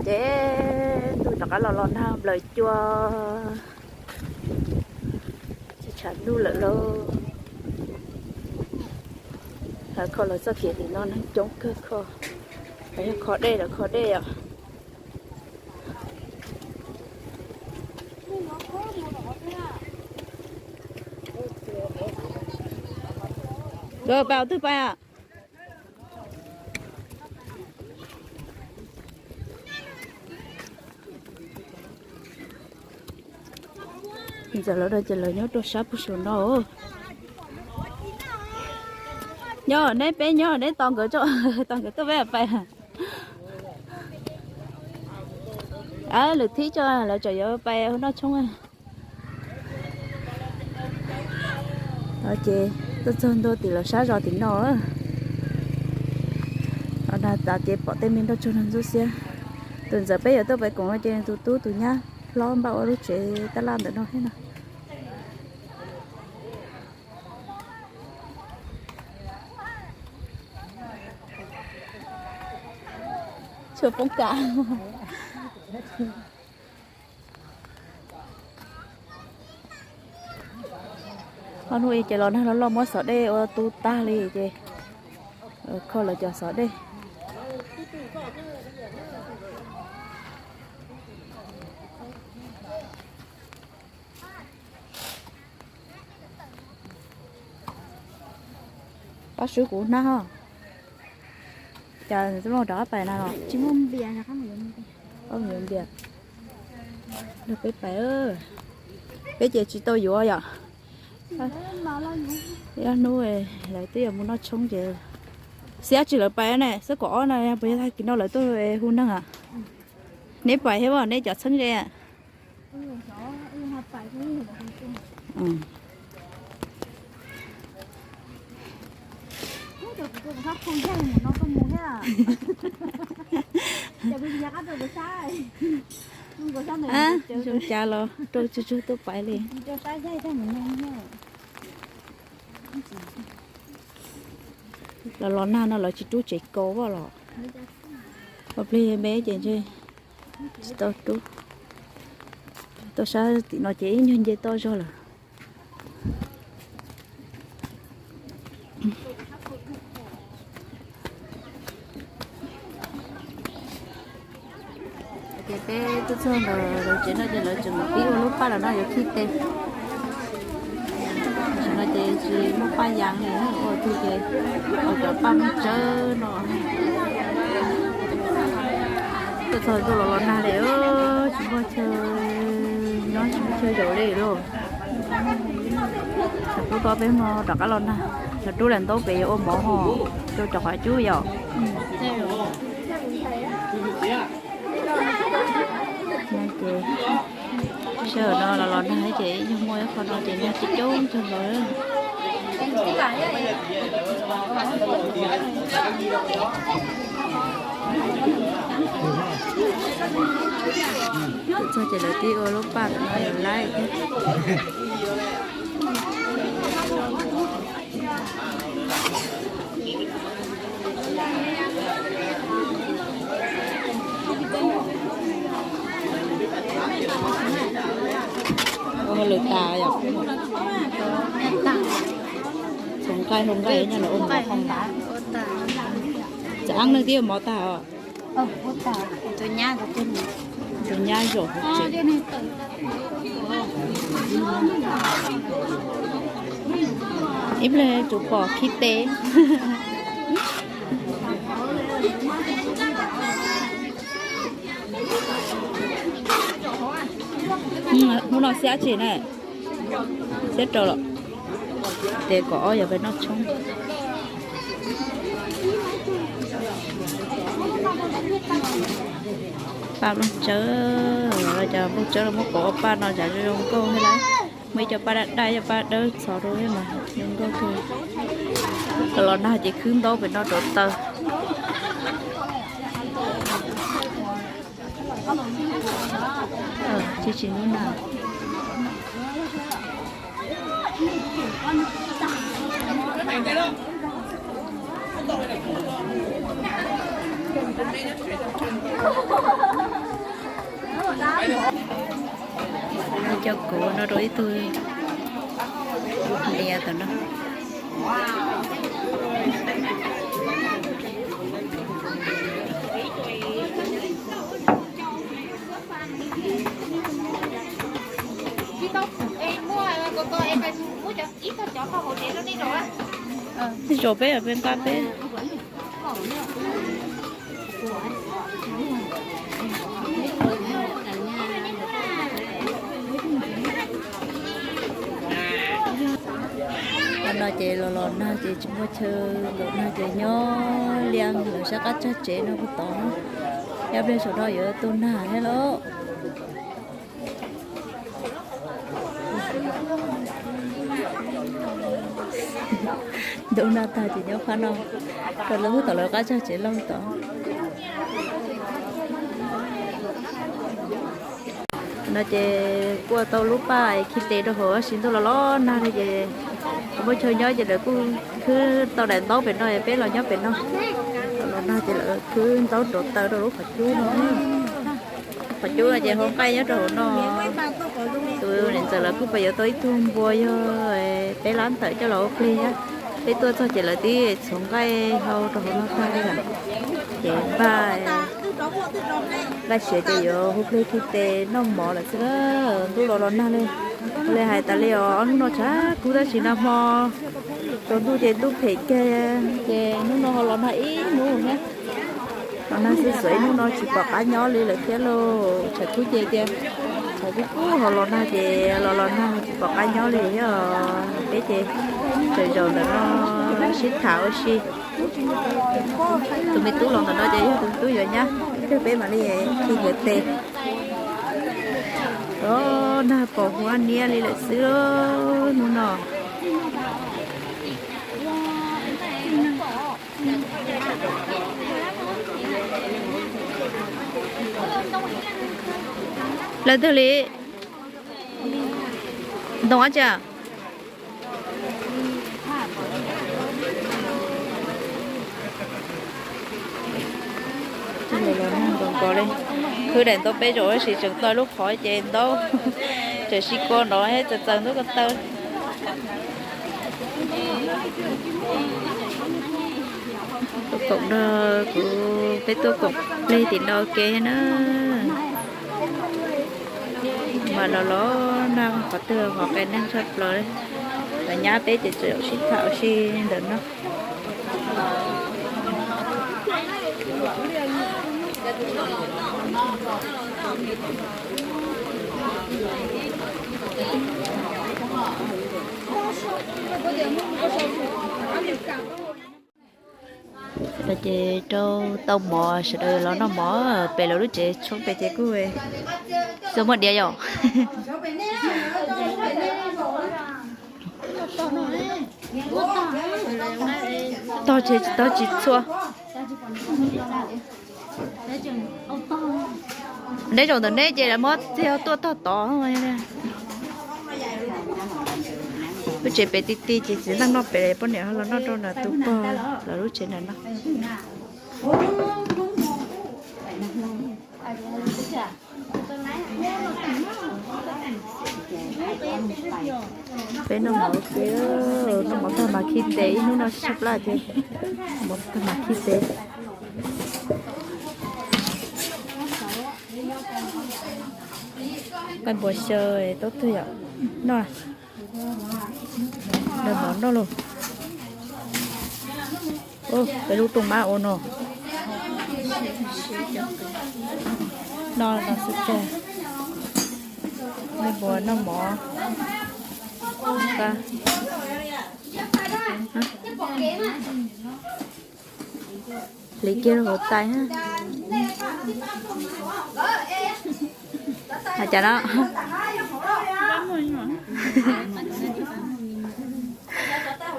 Ces ntuj rov qab los los nag nplaws cua, tsis tshav ntuj lawm lauj. Lawv kho lawv txoj kev tim no neeg coob kawg kho, lawv yog kho dej lawv kho dej os. Nkawd pais qhov twg pais? Ntxawm lawv dag ces lawv nyob rau sab puag saum no. Nyob neb peb nyob neb tos nkawd, tos nkawd tuaj peb pais. Lwm thib tso lawv tseem yuav pais hu noj tshoob. Ces tuaj txog ntua tim lawv sab zos tim no. Los nag tas ces pom tej me nroj tsuag nrog ntxub xiab. Tus ntxawm peb yuav tuaj pais koom no ces tus tub tus nyab hlob npaj ua lub tsev tab laj ntawm no thiab no. Tshua poob kas. Ob hnub i ces los nag loj loj muab xov dej ua tu tag li ces kho lawv cov xov dej. Pab swb kuv hnab ho. Cas nws twb rov qab pais na los? Tsis muaj npias, yuav npias. Nrog peb pais, peb ces tsis tau yuav yom. Ib hnub lawv twb yuav mus noj tshoob ces, xiab tsis lawv pais ne, xab kom ob na, puas yog tag kis no lawv tuaj hu neeg a? Neb pais thiab, neb cov txheeb ze. Zoo cas los rau tsuag tsuag tuaj pais li. Los los nag no lawv tsis rub tsev kaus vaj los. Ua plig me ces ntshe tsis tau rub. Tuaj sab tim no ces ib nyuag nce toj zog lawm. Ces peb tuaj txog ntawm lawv tsev no ces lawv tseem pib ua lub paj los no yuav khi tes. Tam sim no ces tsis muaj paj yas li, ua twg ces ua cov paj muaj tsawb no. Tuaj txog ntuj los los nag li, tsis muaj chaw nyob tsis muaj chaw zaum li lauj. Thaum ub tod peb hmo rov qab los nag, thaum rub lam ntaub pem yuav ua mov ho rau cov qhav cub yom. Ces sawm no los los nag ces yog muaj ib qho no ces nag coob coob nkaus. Txog ces lawv twb ua lub paj no yuav laib thiab. Ua hauj lwm tas yom. Hluas nkauj hluas nkauj nyob no ua mov. Txawm ab neeg twb ua mov tag os. Tus nyab zaum hauv tsev. Ib pliag tsum pom khi tes. Hnub no xiab tsis na, xiab rau lawm. Ces kom ob yuav peb noj tshoob. Paj nplooj tsawb, cov nplooj tsawb los muab pov ua paj no tsam zoo nkauj thiab lauj. Muaj ib co paj daj daj, ib co paj dawb txhos rau thiab mas zoo nkauj kawg. Los los nag ces khwb ntaub pem no rau taw. Tsis tsis hnub nag. Coj kuv no rau ib tug niam tam no. Tej zaum peb peb nqa peb. Qhov no ces los los nag ces tsis muaj chaw los nag ces nyob liaj lawv sab qab tsag tsev no puag tod. Yog pliag saum no yuav tu nag thiab lauj. Ntuj nag tag ces nyob qab no, rau lawv puag tom lawv qab tsag tsev loj tod. No ces kuaj tau lub paj khi tes rau hauv, tab sis ntuj los los nag li ces kuv muab chaw nyob ces lawv kuj khwb tau daim ntaub pem no, peb los nyob pem no. Los nag ces lawv khwb ntaub rauv taws rau lub qhov cub no. Qhov cub no ces hau nqaij nyob rau hauv no. Tus niam ntxawm lawv kuj pais yuav tau ib tug npua yog peb lab ntawm coj los ua plig thiab. Peb tuaj txog ces lawv twb txhuv nqaij hau rau hauv no tag li lawm. Ces npaj, npaj siav ces yuav hu plig khi tes noj mov lawm xwb na. Ntuj los los nag li, ua li hais tas li os, ob hnub no tshav kub tab sis nag hmo tsaus ntuj ces ntuj phem kiag, ces hnub no ho los nag ib hnub thiab. Los nag xwb xuav ib hnub no tsis pom qab nyob li lawm thiab lauj. Tshav kub ces tias tshav kub kub ho los nag ces los los nag tsis pom qab nyob li thiab. Peb ces tseem zaum ntawm no sib tham ua si. Tus me tub los ntawm no ces yog tus tub yuav nyab, peb mam li khi yuav tes. Os, nag pom huab niab li lawm xwb hnub no. Lawv twg li? Ntoo dab tsi? Los nag nkaus nkaus li. Khwb daim ntaub peb zaum tab sis tseem tau lub qhov ces ntaub tseem sib kos nrov thiab txaws txaws ntaub ko taw. Tuaj koom nrog kuv, peb tuaj koom plig tim no ua ke thiab na. Mas los los nag qhov twg qhov qes neeg tshaj plaws li. Cov nyab peb ces tseem sib tham ua si ntawm no. Ces rau tau mov sawv daws los noj mov pem lawv lub tsev tshoob pem ces kuj txawj muaj diav yom. Tog tsis, tog tsis txhua. Neb zaum ntawm neb ces lawv muab txiag tuaj tog tod. Lub tsev pem ti ti ces txiv neej noj pem, poj niam ho los noj rau nram tus pog lawv lub tsev ntawm no. Peb noj mov ua ke, noj mov tag mas khi tes, ib hnub no tshaj plab ces mov tag mas khi tes. Nqaij npua xyaw tau twg yom? Noj, noj mov noj lauj. Peb lub rooj mab ua no. Noj no xwb tag. Nqaij npua noj mov. Hliv kiag rau hauv tais. Hais cas no?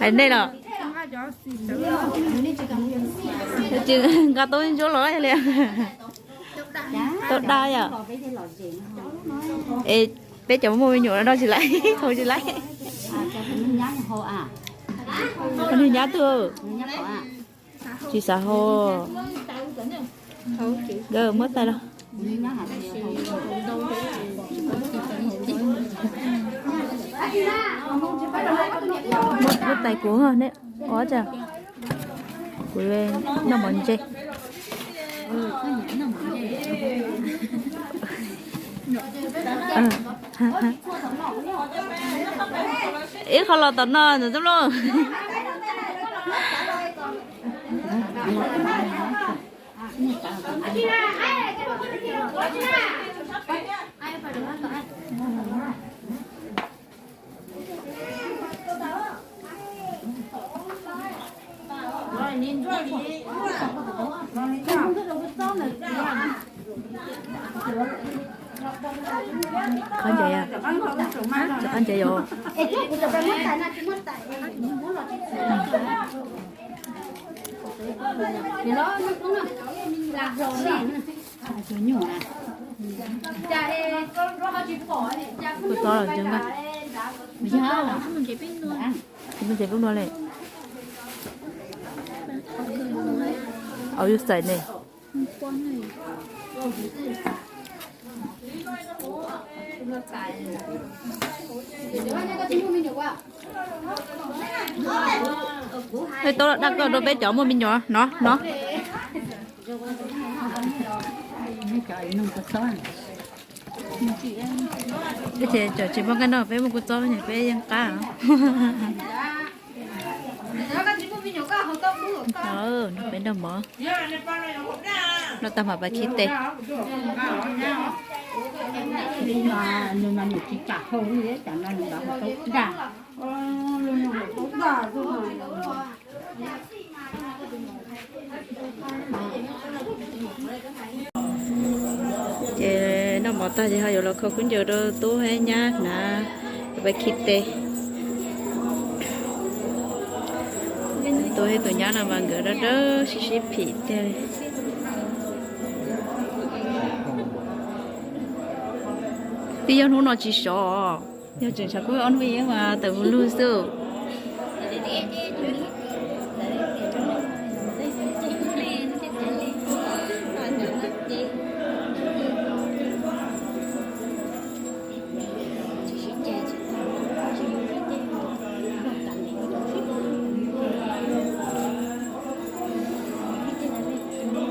Hais nej los? Tsis nqa tau ntsuab los li. Tau da yom. Es peb cov muaj me nyuam no tsis laiv, haus tsis laiv. Niag nyab twg tsis xav haus. Nkawd muab tais los. Muab tais kuv ne, ua cas kuv noj mov ntse. Ib qho los tom no ntxawm Tub Luj. Qab ntses, qab ntses yom. Kuv txob los ntseeg nqa. Kuv tsev peb nua li. Au yus xais ne. Ej, tau dab koj rau peb cov muaj me nyuam no no. Ces cov tsis muaj nqaij noj peb muaj kua txob ne peb yeej qab. Peb noj mov, noj tag mam pais khi tes. Ces noj mov tag ces ho yuav los kho khaub ncaws rau tub thiab nyab hnav, pais khi tes. Tub thiab tus nyab no mas nkawd dawb dawb sib sib phim tiag li. Twb yog hnub no tsis sov, yog tseem tshav kub ob hnub ib mas tawm mus lug xwb.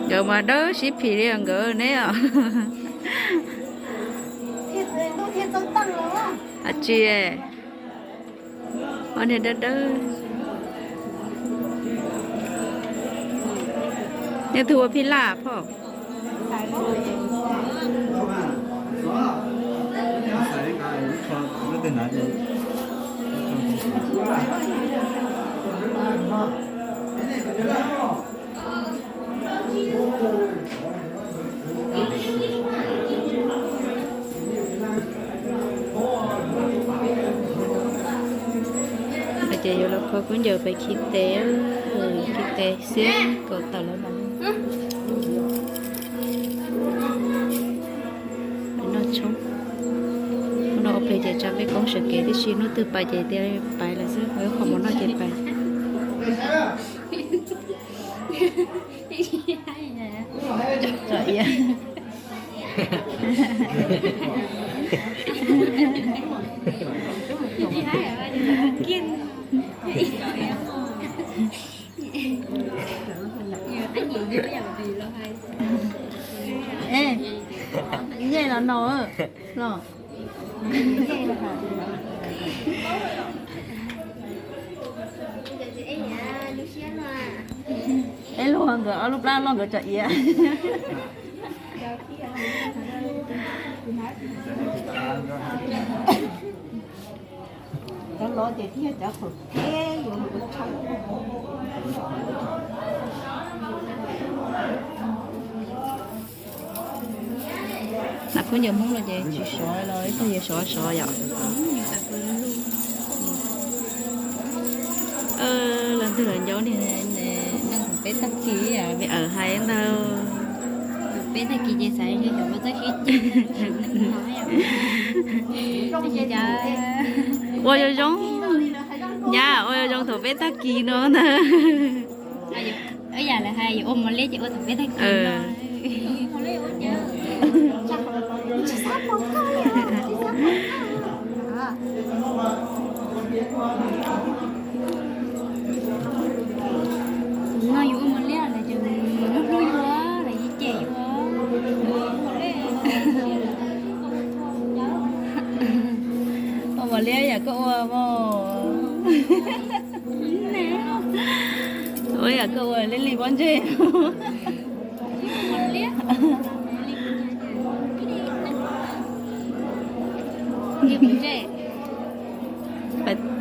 Nkawd mas dawb sib phim li nkawd ne os. Tsis, ob niag dawb dawb. Nws twb ua phij laj phauj. Ces yuav los kho khaub ncaws pais khi tes, khi tes xiab kaum tawm lawm mas. Noj tshoob, hnub no ua plig ces tsa peb koob sawv kev tib si, hnub twg pais ces tias pais lawm xwb, qhov mus noj ces pais. Tsom iav. Ej, ncej los no, los. Ej, luag nkawd ob lub plab loj nkawd tsom iav. Cov lov ces thiaj cov qhaum teb yuav mus ua tshoob. Hnav khaub ncaws Hmoob no ces tsis sov los ib txog yuav sov sov yom. Los ntawm lawv ncaub niag neeg thaum peb tag kis, me awm hais ntag. Peb tag kis ces xav li xyov muaj txoj sib ceg. Ua zoo zoo, nyab ua zoo zoo thaum peb tag kis no ntag. Ib yam lawv hais yuav ua mos liab ces ua thaum peb tag kis no.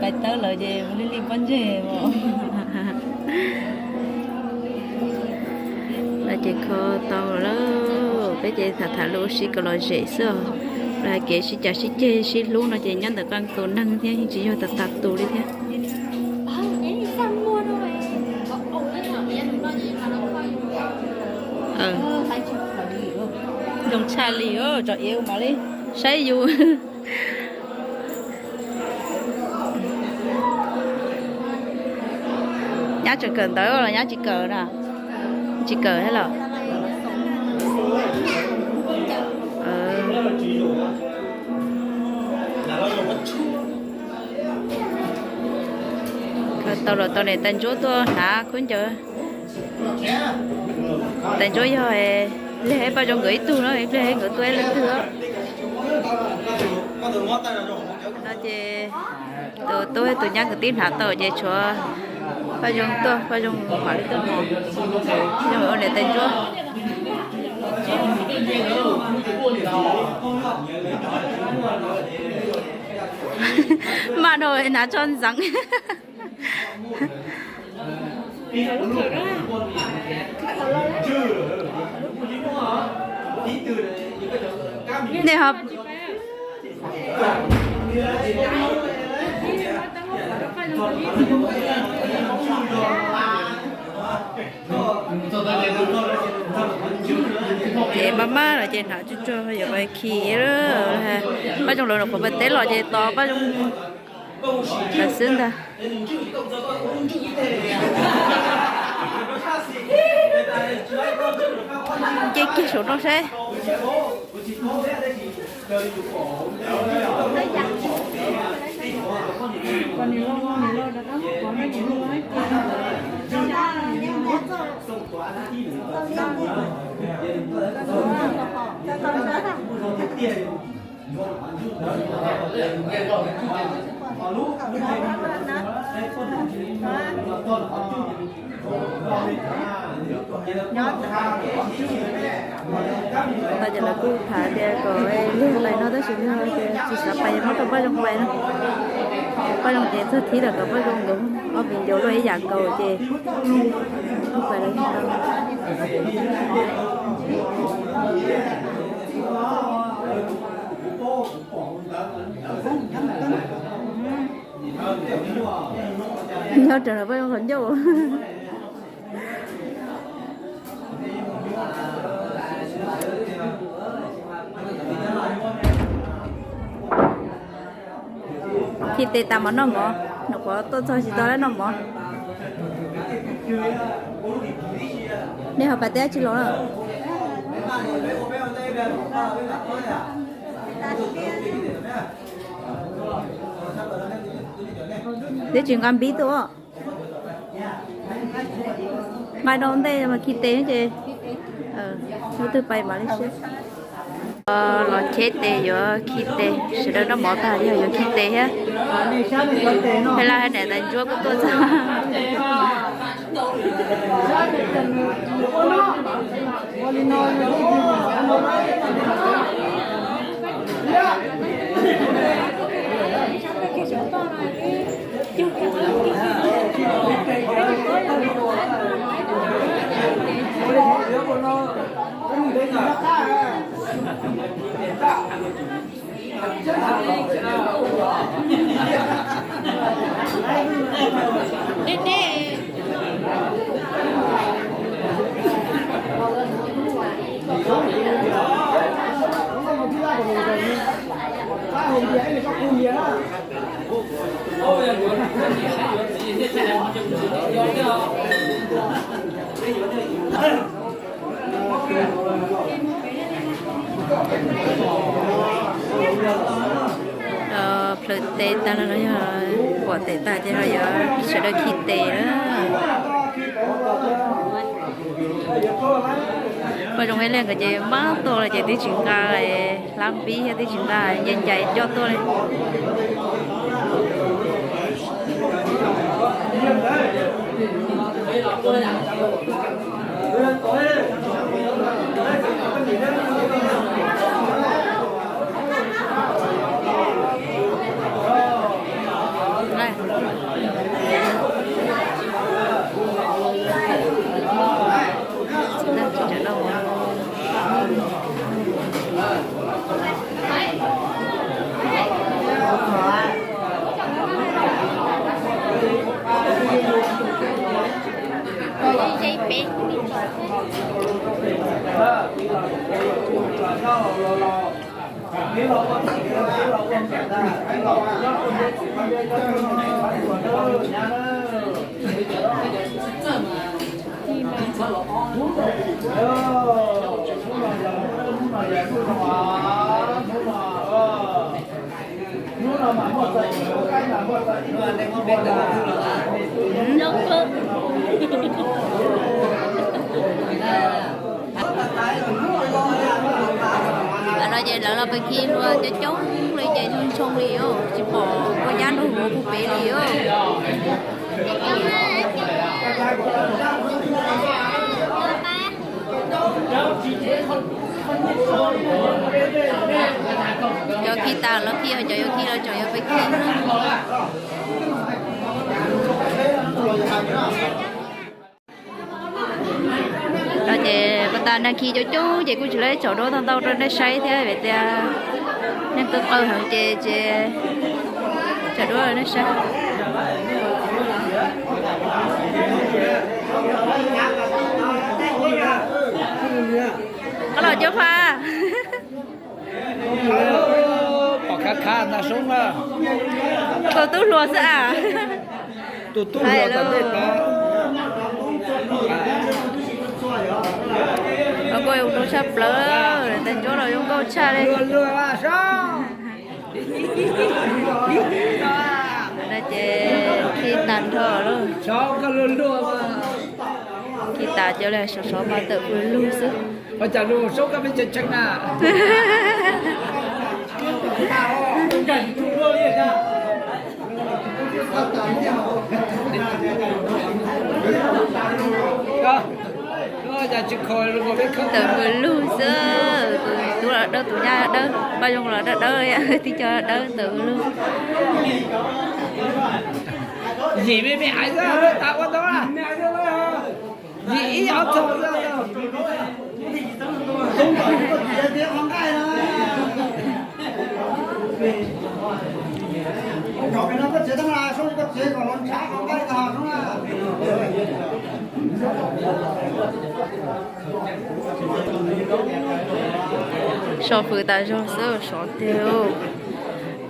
Pais tawb lawm ces mus li li pob ntseg os. No ces kho tau lawm, peb ces tham tham lus ua si kom lom zem xwb os. Los hais kev sib cav sib ceg sib hlub no ces nyob ntawm koj tus neeg thiab, yeej tsis yog tas tas tus li thiab. Zoo tshaj li, tso iav ua mam li saib yus. Nyab tseem kawm ntawv los nyab tsis kawm na? Tsis kawm thiab los? Kawm tau los tau niam tais ntsuab tuaj hnav khaub ncaws. Tais ntsuab yog Lig Paj Zoo nkawd ib tug no, Lig nkawd tuaj ib leeg twg. No ces tus tub tus nyab kwv tij hnav tau ces tshuav Paj Zoo tuaj, Paj Zoo mam li tuaj hnav, Paj Zoo ua niam tais ntsuab. Maj dhau hnav tsho ntxeev. Nej ho ces maj maj los ces hnav tsuag tsuag yuav pais khi. Paj Zoo lawv nyuam qhuav pais teb los ces tos Paj Zoo lawv xwb ntag. Nce kiag saum no saib. Tau ces lawv kuj tham tias kom lig pais no tab sis no ces tsis xav pais, muab rau Paj Zoo pais no. Paj Zoo ces txog thib lawm kom Paj Zoo nkawd ob viv ncaus luaj ib yam nkaus ces pais lawv tau. Nyob raws lawv Paj Zoo qhov ncauj. Khi tes tas mas noj mov, nws qhuav tuaj txog tsis tau noj mov. Nej ho pais teb dab tsi los na? Twb tsis nqa npib tuaj. Nqa rau ntej mas khi tes ces lub twg pais mam li sib. Los cheb tes yuav khi tes, sawv daws noj mov tag yog yuav khi tes thiab. Peb laj hab niam tais ntsuab kuj tuaj txog. Plhaw tes tag los yog pom tes tag ces ho yuav sawv daws khi tes na. Paj Zoo ib leeg nkawd ces mab tuaj lawm ces twb tsis nqa hlab npib thiab twb tsis nqa nyiaj ncais coj tuaj li. Tam no ces lawv los pem khi hlua coob coob li ces ntshoo ntshoo li os, tsis pom koj nyab nrog luag puag pem li os. Cov khi tas los khi, cov yuav khi los tseem yuav pem khi. No ces pas tas neeg khi coob coob ces kuj tsis tau tsom duab ntau ntau rau nej saib thiab vim tias neeg qw qw heev ces tsis tsom duab rau nej saib. Qab los cuab phaj. Pom khav khav ntag soob na. Tus tub hluas xwb a. Tus tub hluas tom ntej tod. Koj zoo nkauj tshaj plaws, tais ntsuab los zoo nkauj tshaj li. No ces khi tas nrho lawm. Khi tas cov li sov sov mas tawm pw lug xwb. Tawm pw lug xwb, tus tub los dawb, tus nyab dawb, paj zoo los dawb dawb, tib co dawb tawm pw lug. Yim me me aiv xwb, tas ua tau. Yim ib ob txog xwb. Sov fwm tas zog xwb sov tiag.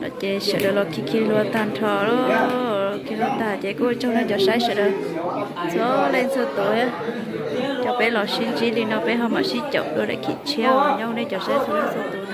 No ces sawv daws los khi khi hlua tag nrho, khi hlua tag ces kuj ua tsaug nej cov saib sawv daws txhua leej txhua tus. Cov peb los sib ntsib li no peb ho mam sib caum dua daim khi tshiab nyob nej cov saib txhua leej txhua tus.